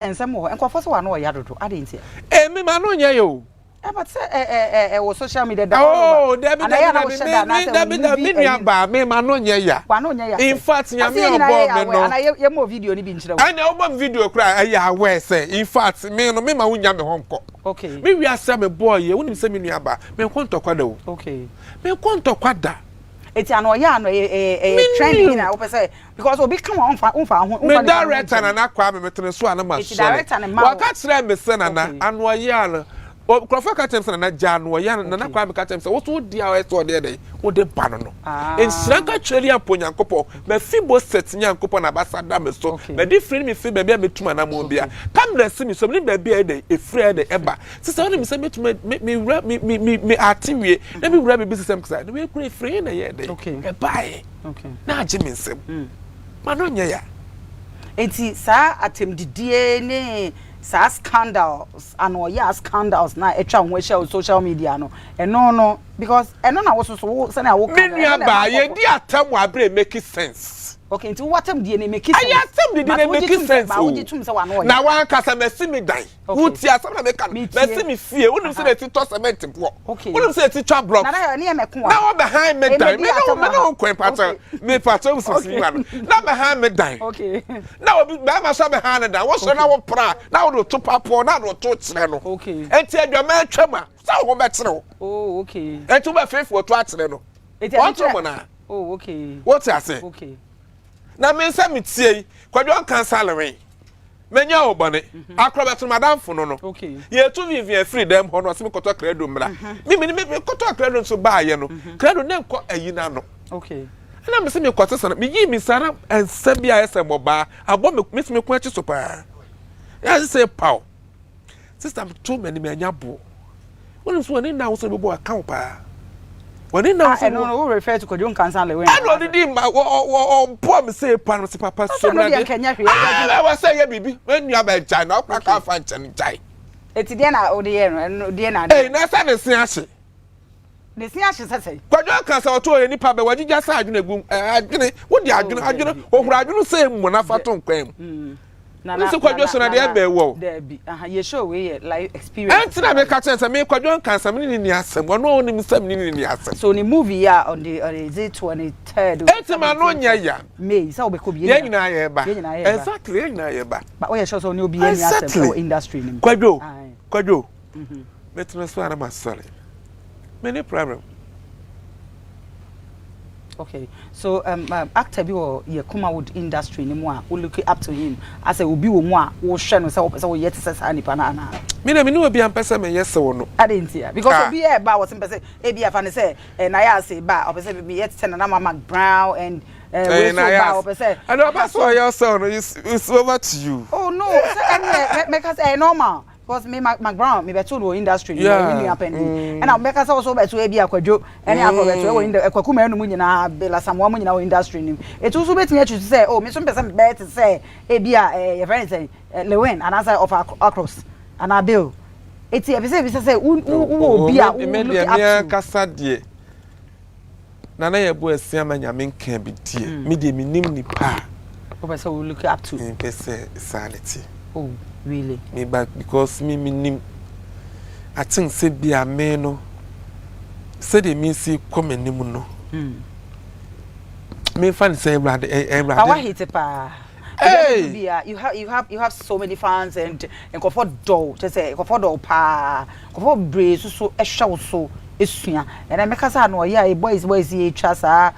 Nsɛm wɔ hɔ. Nkurɔfoɔ sɛ w'ano ɔya dodo. Adɛn ntia? Eh, me m'ano nyɛ yɛ o. Eh, but sɛ ɛ ɛ ɛ ɛwɔ social media da all over. Oh, dabi Ana ɛyɛ dabi na dabi wohyɛ me da me anaasɛ wo dabi dabi movie me nua ɛyi. baa me m'ano nyɛ ya. W'ano nyɛ ya In sɛ. fact, Ɔsɛ Nyame yɛn a nyinaa ɔbɔɔ yɛyɛ me aware no. ana yɛ yɛmmɔ video no bi nkyerɛ wo. Ɛnna wobɔ me video koraa ɛyɛ aware sɛ in fact me no me ma wonya me hɔ nkɔ. Okay. Me wiase a mebɔɔ yɛ wonim sɛ me nua baa menkɔ ntɔkwa da o. Okay. Menkɔ ntɔkwa da. Eti ano ɔyɛ ano ɛyɛ ɛyɛ ɛyɛ trend bi Menim. na wopɛ sɛ because obi ka wɔn nfa nfa ho Me nfa nipa no ho director nkyɛn. Nana Kwame metene so a na Eti masɔre. director ne ma wo. Wɔka kyerɛɛ me sɛ Nana ano ɔyɛ ano. Nkurɔfoɔ ka kyerɛ me sɛ Nana gya ano ɔyɛ ano. Nana Kwame ka kyerɛ me sɛ wo so wo deɛ a ɔyɛ sɛ ɔde ɛdɛn wode ba no no. Nhyira nka Twɛdeɛ Ampa Onyankopɔn. Mephibosheth Nyankopɔn abasa da me so. Madi firi ne me firi baabi a metum anammɔn bia. Camera si me so menim baabi a ɛdɛn ɛfiri a ɛdɛn ɛba. Sisa wonim sɛ mɛtumi me me wura me me me me ate wie na me wura biribi sisɛm kasa na wei kura ɛfiri na ɛyɛ dɛn ɛbaeɛ na agye me nsam. Ma no nyɛ ya. Enti saa atɛmdidie ne saa scandals ano ɔyɛ a scandals na atwa ho ahyia wɔ social media no ɛno no because ɛno na wososo wo sɛnea woka Me no nua ɛno na baa ɛma nkurɔfoɔ yɛdi atɛm wɔ abere make sense. Okay nti wo atɛmdie no make sense Ɛyɛ atɛmdidi but na wogye make tom sɛ sense ba o. wogye tom sɛ w'ano ɔyɛ. Na wankasa masi me dan. Okay. Wotie asɛm na meka no. Metie. Masi me fie. Wonim sɛ Aha. na ɛti tɔ cement boɔ. Okay. Wonim sɛ ɛti twa blocks. Nana yɛ ne yɛ mɛko a. Na wɔbɛhan me dan. Ɛmɛdi Me ne wo atɛm me wɔ ne wo ha. nkɔn pakyɛ. Okay. Me pakyɛ wo sisi Okay. wura no. Na bɛhan me dan. Okay. Na obi bɛrima so abɛhan ne dan. Wosɔre na Okay. wopra na wode to papoɔ na wode to kyerɛ no. Okay. Enti adwaman atwam a sɛ wo ho bɛkyere wo. Oh okay. Enti wobɛfeefee wo to akyerɛ no. Eti ɛno Wɔnto kyerɛ mo naa. Oh okay. Wote ase? Okay. Na me nsa metie yi, Kwadwo Nkansah Lewin, manya wo bɔne. Akorɔ bɛto m'adamfo no no. Okay. Yɛtu vinvin afiri dɛm hɔ no, ɔse mekɔtɔ krado mmra. Me me me mekɔtɔ krado nso baayɛ no, krado ne nkɔ ayi n'ano. Okay. Ɛna mese mekɔte sɛ no, meyii me nsa na nsa bi a ayɛ sɛ mmɔbaa abɔ me, mese meko akyi so paa. Ɛna sɛ paw. Sister to m'anim anya boɔ. Wonim so wɔne nna ahosuo bɛbɔ ɛka wo paa. Wɔne nna Ah, ahosuo ɛno no wo refer to Kwadwo Nkansah Lewin. Ɛna ɔdidi ma ɔboa me sɛ epa no sɛ papa so na de. Nkɛnyɛ hwee. Ah, ɛwɔ sɛ yɛ biribi. Me nua bɛ gyae na ɔkora ka afa nkyɛn gyae. Eti deɛ na ɔde yɛ no ɛno deɛ na. Ee na sɛ ne se ahye. Ne se ahye sɛ sɛ. Kwadwo Nkansah ɔto ɔyɛ nipa bɛ wagyigya sɛ adwene egu adwene wode adwene adwene ohuru adwene sɛ emu na fa to nkwan mu. Nana, Nso Kwadwo so na deɛ ɛbɛn wɔ. Daabi, aha, yɛ show wei yɛ live experience. Ɛnti na meka kyerɛ sɛ me Kwadwo Nkansah me ne ne ni asɛm, ɔno a ɔnim sɛ me ne ne ni asɛm. So ne movie a on the on the is it 23rd. Ɛnti ma no nyɛ ya. May sɛ wobɛkɔ bi. Yɛn nyinaa yɛ ba. Yɛn nyinaa yɛ ba. Exactly, yɛn nyinaa yɛ ba. Ba woyɛ sure sɛ ɔne obi yɛ ni asɛm ɛwɔ industry no mu. Kwadwo, Kwadwo, metena so a na masɔre. Me ni problem. Okay, so actor bi wɔ yɛ Kumawood industry ni mu a wo look up to him asɛ obi wɔ mu a wohwɛ no sɛ wopɛ sɛ woyɛ te sɛ saa nipa no anaa? Me na me ne obi a mpɛ sɛ meyɛ sɛ wɔ no. Ade nti a because obi yɛ ba wɔ sɛ mpɛ sɛ ebi afa ne sɛ Naya ase ba ɔpɛ sɛ meyɛ te sɛ Nana Mama Brown and wei so ba ɔpɛ sɛ. Ɛna ɔpɛ sɛ ɔyɛ sɛ no it's over to you. Oh no sɛ ɛnɛ mɛka sɛ ɛyɛ normal. Because me Mac Mac Brown me bɛto no wɔ industry no mu me nua panyin ɛna mɛka sɛ wɔso bɛto ebi akwadwo ɛne akɔ bɛto ɛwɔ industry kwaku mɛnu mu nyinaa Bella Samoa mu nyinaa wɔ industry no mu etu nso bɛtumi atwi sɛ oh me nso mpɛ sɛ mebɛyɛ te sɛ ebi a ɛɛ yɛfrɛ ne sɛ Lewin anaasɛ ɔfa Across anaa Bill eti ɛpɛ sɛ ebisa sɛ wo wo wɔ obi a wo look up to. Me ankasa deɛ Nana yɛbɔ asia ma Nyame nka bi deɛ me deɛ menim nipa a. Wopɛ sɛ wo look up to. Mepɛ sɛ saa ne te. Oh really. Me ba because me menim I think sɛ bi a me no sɛdeɛ mesi kɔ m'anim no memfa ne sɛ Awurade Awurade. Ba wahit paa. Hey! You have so many fans and nkɔfɔ dɔw kyɛ sɛ nkɔfɔ dɔw paa, nkɔfɔ bebree soso ɛhwɛ wo so esua. Ɛnna mɛka sɛ ano ɔyɛ a boys boys yɛ etwa saa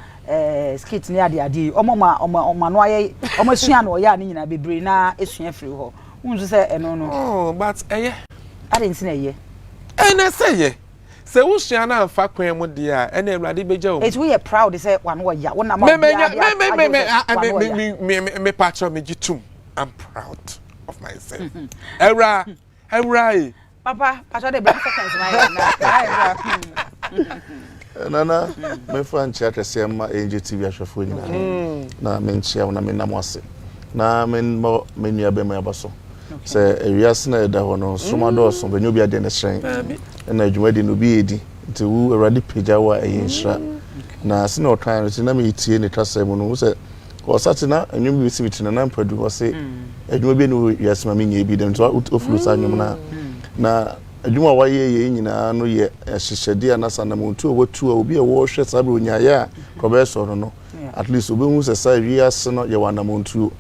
skit ne ade ade yi, ɔmo ma ɔmo ano ayɛ ɔmo esua ano ɔyɛ a ne nyinaa bebree na esua firi hɔ n nso sɛ ɛno no. Oh, but ɛyɛ. Ade nti na ɛyɛ. Ɛnna sɛ yɛ sɛ wosua no amfa kwan mu deɛ a ɛna Awurade bɛgya wo mu. Eti woyɛ proud sɛ wano ɔya wo nam a obiara de agye sɛ wano ɔya. Me me pa kyerɛ megye tum, I'm proud of myself. Awura awura yi. Papa patro de bɛn seconds ma yɛ na ayɛ. Nana, mefa nkyia kɛseɛ mma Angel TV ahwɛfoɔ nyinaa na menkyia wo na menam ase na memmɔ me nua bɛma aba so sɛ ewiase na ɛda hɔ no soma dɔɔso bɛnyɛ obi adeɛ ne hyerɛn ɛna adwumadi no obi yɛ di nti wo Awurade pagya wo a ɛyɛ nhyira. Na sɛnea ɔkae no nti na metie ne kasa mu no wo sɛ Ɔsate na nnwom bi bɛsi me tiri na na mpa du ɔse adwuma bi ne wɔ wiase ma menyɛ bi dɛm nti ofulu saa nnwom no a na adwuma a wayɛ yɛ nyinaa no yɛ ahyehyɛdeɛ anaasɛ anammɔntuo a watu a obi a wɔrehwɛ saa berɛ onyaeɛ a kɔbɛyɛ sɔ no no at least obɛhu sɛ saa wiase no yɛwɔ anammɔntuo.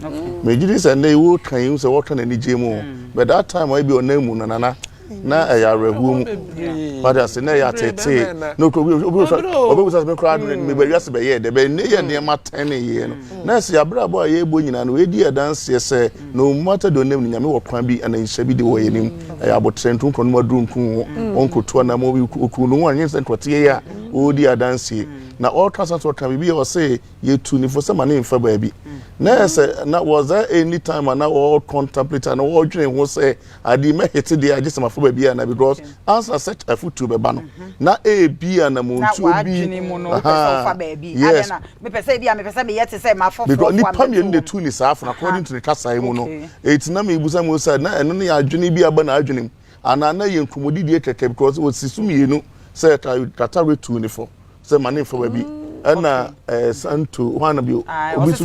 Megye di sɛ nnɛ yi woka yi hu sɛ wɔka n'anigye mu, but that time a ebi ɔnan mu no nana na ɛyɛ awerɛhoɔ mu, wate ase, na ɛyɛ atetee na obi sɛ me koraa no meba wiase bɛyɛɛ dɛ bɛn ne yɛ nneɛma tɛne yɛ no na ɛsɛ abrabɔ a yɛbɔ nyinaa no ɛdi adanseɛ sɛ no matter the name no Nyame wɔ kwan bi ana nhyɛ bi de wɔ yɛn anim. Ɛyɛ abotrɛ ntonkron no mu aduru nku ho ɔnkoto anam okuru no ho anyɛ sɛ nkorɔteɛ yɛ a ɔredi adanseɛ na ɔreka sa so ɔka biribi a ɔse yɛtu ne fo sɛ ma ne mfa baabi na ɛsɛ na was there any time a na ɔɔ contemplate na ɔredwene ho sɛ adeɛ mɛhete deɛ agye sɛ mafa baabi a na because ansa sɛ afotuo bɛba no na ebi a na montuo bi. W'adwene mu no wopɛ sɛ wofa baabi. Yes. Mepɛ sɛ ebi a mepɛ sɛ meyɛ te sɛ mafoforɔ. Because nipa mmienu na etu ne saa afo according to ne kasae mu no eti na mebusa mu sɛ na ɛno ne adwene bi aba n'adwene mu anaa na yɛ nkɔmmɔdidie kɛkɛ because wɔsi so mmienu sɛ tata retu ne fo sɛ ma ne nfa baabi ɛna ɛɛ santo hwan na bi obi nso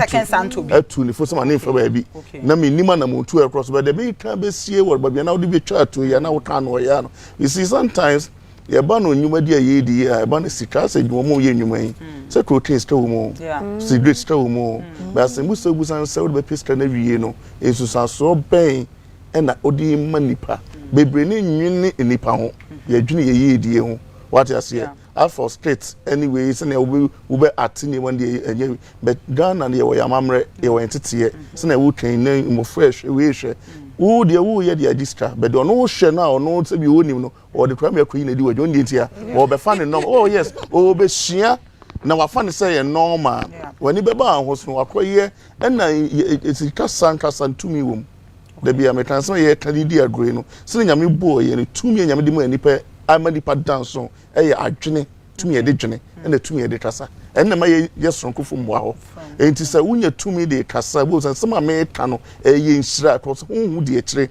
tu ɛtu ne fo sɛ ma ne nfa baabi na mi nim anamontu ɛkorɔ so bɛ dɛ mi ka bɛsie wɔ baabi na wode bɛtwa ato yi ana wotɔ ano ɔyɛ ano. You see, sometimes yɛba no nnwuma di a yɛredi yi a ɛba no sika sɛ adwuma mu yɛ nnwuma yi sɛ cocaine sika wɔ mu, cigarette sika wɔ mu, bɛ asɛm sɛ obusa sɛ wode bɛpɛ sika no awie no, nsusuansoɔ bɛn ɛna wode ma nipa bebree ne nwene nipa ho? Yɛdwene yɛ yiedie ho, wate aseɛ? As for street anyway, sɛnea wobɛ wobɛ ate nneɛma no deɛ ɛnyɛ, but Ghana no yɛwɔ yɛn amammerɛ, yɛwɔ yɛn teteɛ sɛnea wotwɛn na mmɔfra ɛhwɛ wei hwɛ wo deɛ woyɛ deɛ agye sika, but deɛ ɔno hwɛ no a ɔno sɛ bi ɔnim no ɔde kora mi akɔyi na edi wɔ adwuma deɛ ntia ɔbɛfa ne nɔm. Oh yes, ɔbɛsua na wafa ne sɛ yɛ normal. W'ani bɛba ahosuo no wakɔyɛ ɛna sika sankasa ntumi wɔ mu. Dabi a meka sɛ yɛka de di agorɔ yi no, sɛdeɛ Nyame bɔɔ yɛn no, tumi a Nyame de maa nipa ama nipa da nso ɛyɛ adwene, tumi a yɛde dwene ɛna tumi a yɛde kasa. Ɛno na ɛma yɛ yɛ soronko fo mmoa hɔ. Enti sɛ wonya tumi de kasa, wo sɛ nsɛm a meka no ɛyɛ nhyira, because honhom di akyire.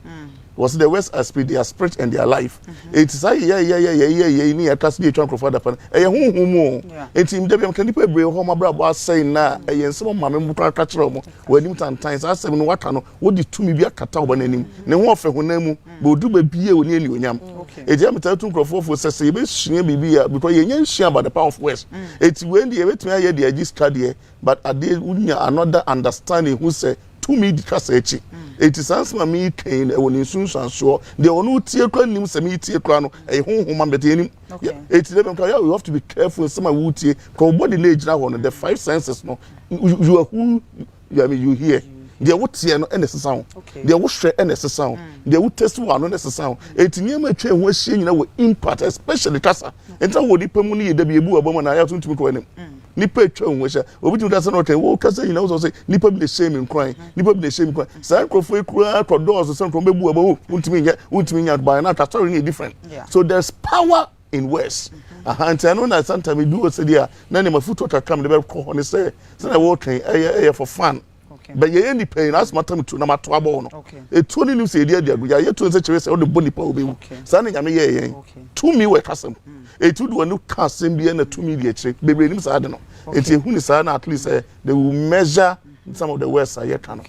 Wɔsi the words are spirit, they are spirit and they are life. Enti saa yɛ yɛ yɛ yɛ yɛ yɛ ne yɛka sɛ yɛtwa nkurɔfoɔ adapa no, ɛyɛ honhom mu o. Enti dabi a meka nipa bebree wɔ hɔ a wɔn abrabɔ asɛe na ɛyɛ nsɛm a maame mo koraa ka kyerɛ wɔn, wɔn anim tantan saa asɛm no waka no, wode tumi bi akata ɔba no anim, ne ho ɔfɛ honam mu, bɛ odu baabi a ɔni anuonyam. Eti a metaa tu nkurɔfoɔ fo sɛ sɛ yɛbɛsua biribi a, because yɛnya nsua about the power of words. Eti wei deɛ yɛbɛtumi ayɛ deɛ agye sika deɛ, but adeɛ wonya another understanding hu sɛ tumi di kasa akyi. Eti saa nsɛm a meka yi no ɛwɔ ne nsunsuansoɔ. Deɛ ɔno tie koraa nnim sɛ metie koraa no ɛyɛ honhom ma bɛte yɛnim. Eti dɛ bɛm koraa you have to be careful nsɛm a wotie, because wo body na egyina hɔ no, the five senses no, you are who I mean, you hear. Deɛ woteɛ no ɛna ɛsesa wo, deɛ wohwɛ ɛna ɛsesa wo, deɛ wotesti wɔ ano na ɛsesa wo. Eti nneɛma atwa ɛho ahyia nyina wɔ impact, especially kasa. Nti wɔ nipa mu no yɛ dabi ebu wɔ abam na ayɛ so ntumi kɔ anim. Nipa atwa ho ahyia, obi tumi kasa na ɔtwɛn wo kasa nyina wosɔ sɛ nipa bi na ɛhyɛ mi nkuran, nipa bi na ɛhyɛ mi nkuran. Saa nkurɔfoɔ yi koraa kɔ dɔɔso sɛ nkurɔfoɔ bɛbu abam, wontumi nyɛ, wontumi nyɛ, but na asɔre no yɛ different. So there's power in words. Aha, nti ɛno na sometimes ebi wɔ sɛdeɛ a na nneɛma futuo kakra mede bɛkɔ hɔ ne sɛ sɛdeɛ wɔretwɛn ɛyɛ ɛyɛ for fun, bɛ yɛyɛ nipa yi na asoma tam tuo na mato abɔ wo no, etuo no nim sɛ yɛde adi agorɔ. Yɛayɛ tuo no sɛ kyerɛ sɛ wode bɔ nipa a wobɛwu. Saa na Nyame yɛɛ yɛn. Tumi wɔ ɛkasa mu, eti wode w'ani ka asɛm bi na tumi di akyire. Bebree nim saa ade no, eti ehu ne saa na at least they will measure some of the words a yɛka no.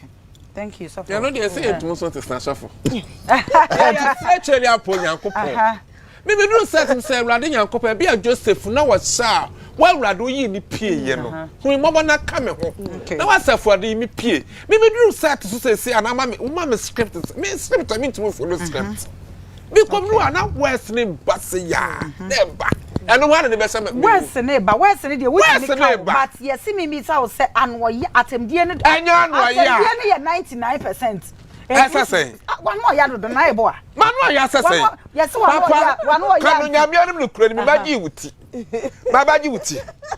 Thank you, Sɔfo. Yɛno deɛ sɛ yɛntumi nso te sena sɔfo. Yɛsrɛ kyerɛ de apɔ Onyankopɔn. Mebɛduru sɛ tem sɛ Awurade Nyankopɔn, ɛbi a Joseph na wɔhyɛ a w'Awurade woyii ne pie yɛ no, hu me mmɔbɔ na ka me ho na w'asafo ade yi me pie. Mebɛduru sɛ te so sɛsi a na ama me woma me script, me script a mentumi follow script. Mekɔduru a na words ne ba se yaa na ɛba. Ɛno ho ara na ne bɛsɛ me. Words ne ba, words ne deɛ wotumi ka o, but yɛsi mi mi sa wo sɛ ano ɔyɛ atɛmdie no. Ɛnyɛ ano ɔyɛ a. Atɛmdie no yɛ 99%. Ɛsɛ sɛn? Wano ɔyɛ dodo na ɛbɔ a. Mano ɔyɛ asɛ sɛn? Papa, ka no Nyame anim no kura ni, meba gye wo ti. Baba gye wo ti.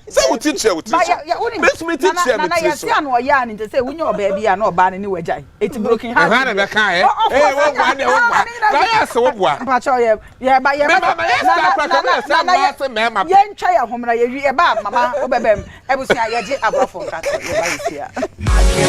Sɛ wo ti kyerɛ wo tiri so. Me nso me ti kyerɛ me tiri so. Nana yɛsi ano ɔyɛ a ne nti sɛ wonya ɔbaa bi a na ɔbaa no ne wagyae. Eti broken heart. Ɛhɔ na bɛka ɛ. Ee wo boa deɛ wo boa. Na yɛ sɛ wo boa. Mpakyɛ yɛ yɛ ba yɛ ba. Mema yɛ sɛ akora kɔ bɛ sɛ mmaa sɛ mmarima. Yɛntwa yɛ ho mra yɛwi ɛba mama wobɛbɛm. Abusua yɛgye aborɔfo nkrato yɛba yɛsia.